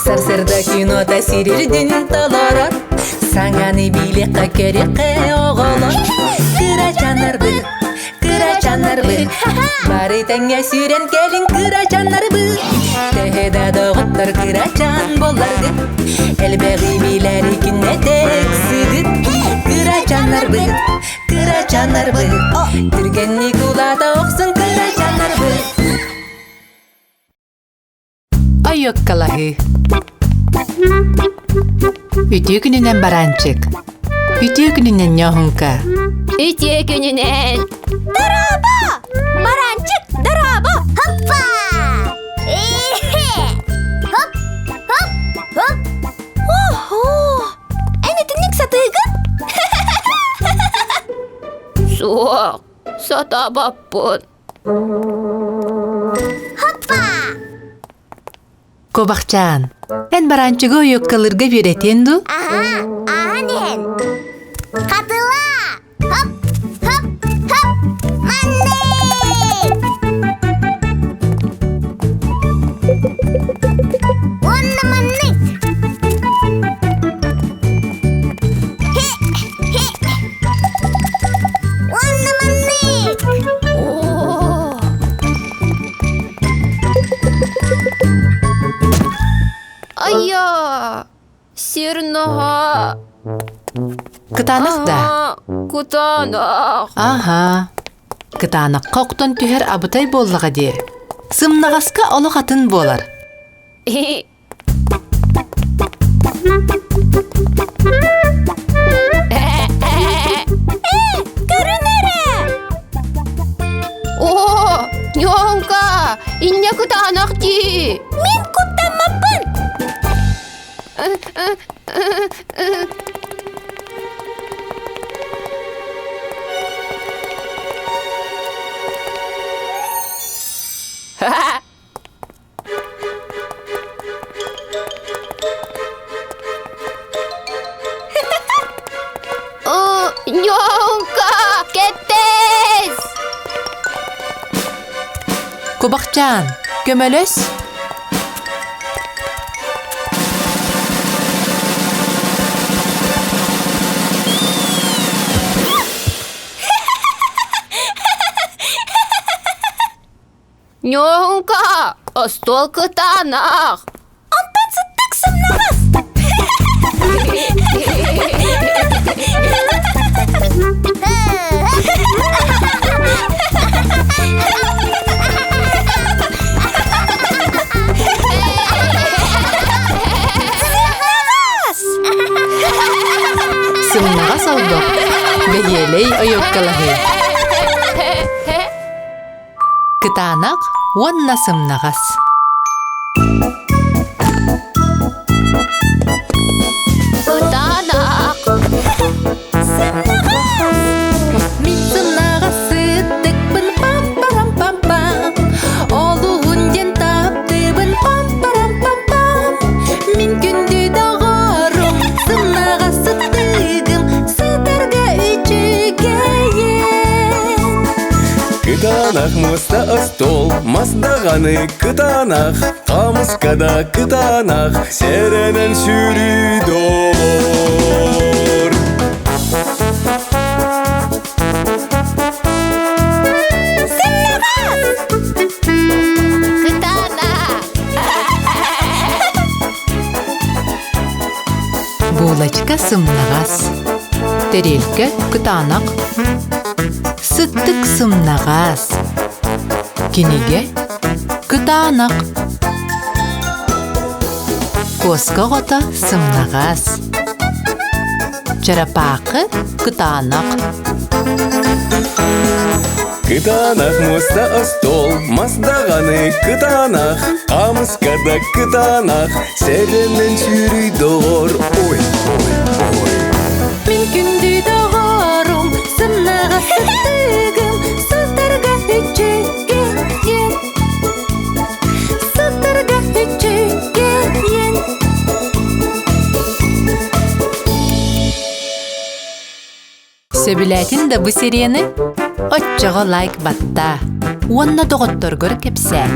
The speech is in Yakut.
Сарсырда кинота сирирдин толорор, Саҥаны билиэххэ көрүөххэ оҕолор. Кырачаннарбыт, кырачаннарбыт, Бары тэҥҥэ сүүрэн кэлин кырачаннарбыт. Төһө да доҕоттор кырачан буолларгыт, Элбэҕи билэри күннэтэ ыксыгыт. Кырачаннарбыт, кырачаннарбыт, Түргэнник улаата охсун кырачаннарбыт. Ойуоккалаһыы Үтүө күнүнэн бараанчык Үтүө күнүнэн ньооһуҥка Үтүө күнүнэн Дорообо! Бараанчык, дорообо! Хоппа! Хоп, хоп, хоп! Охо! Эн итинник сатыыгын? Суох, сатаабаппын. Хоппа! Кубахчаан, эн бараанчыгы ойуоккалыырга үөрэтиэн дуу? Аһа, ааһан иһэн. Хатыла! Хоп, хоп, хоп! Маннык! Уонна маннык! Хе, хе! Уонна маннык! Оо! Айа! Сир наһаа Кытаанах да? Кытаанах. Аһа. Кытаанахха охтон түһэр абытай буоллаҕа дии. Сымнаҕаска олох атын буолар. Көрүн эрэ! Оо, Ньоҥка, инньэ кытаанах дии. Мин куттаммаппын! Ньоҥка, кэтэс! Кубахчаан, көмөлөс! Ньоҥка, остуол кытаанах! Онтон сыттык сымнаҕас! Сымнаҕас олбох, бэһиэлэй ойуоккалаһыы. Кытаанах уонна сымнаҕас. Кытаанах! Мин сымнаҕас сыттыкпын пам-парам-пам-пам Олуһун диэн таптыыбын пам-парам-пам-пам Мин күндү доҕорум сымнаҕас сыттыгым Сытарга үчүгэйин Кытаанах муоста остуол, мас даҕаны кытаанах, хаамыска да кытаанах, сэрэнэн сүүрүү доҕор. Кытаанах! Булочка сымнаҕас, тэриэлкэ кытаанах, сыттык сымнаҕас, кинигэ кытаанах, куоска оҕото сымнаҕас, чарапаахы кытаанах. Кытаанах муоста остуол, мас даҕаны кытаанах, хаамыска да кытаанах, сэрэнэн сүүрүй доҕор, ой, ой, ой. Мин күндү доҕорум, сымнаҕас сыттыгым, сытарга үчүгэйин, сытарга үчүгэйин. Сөбүлээтин да бу серияны? Оччоҕо лайк баттаа уонна доҕотторгор кэпсээ.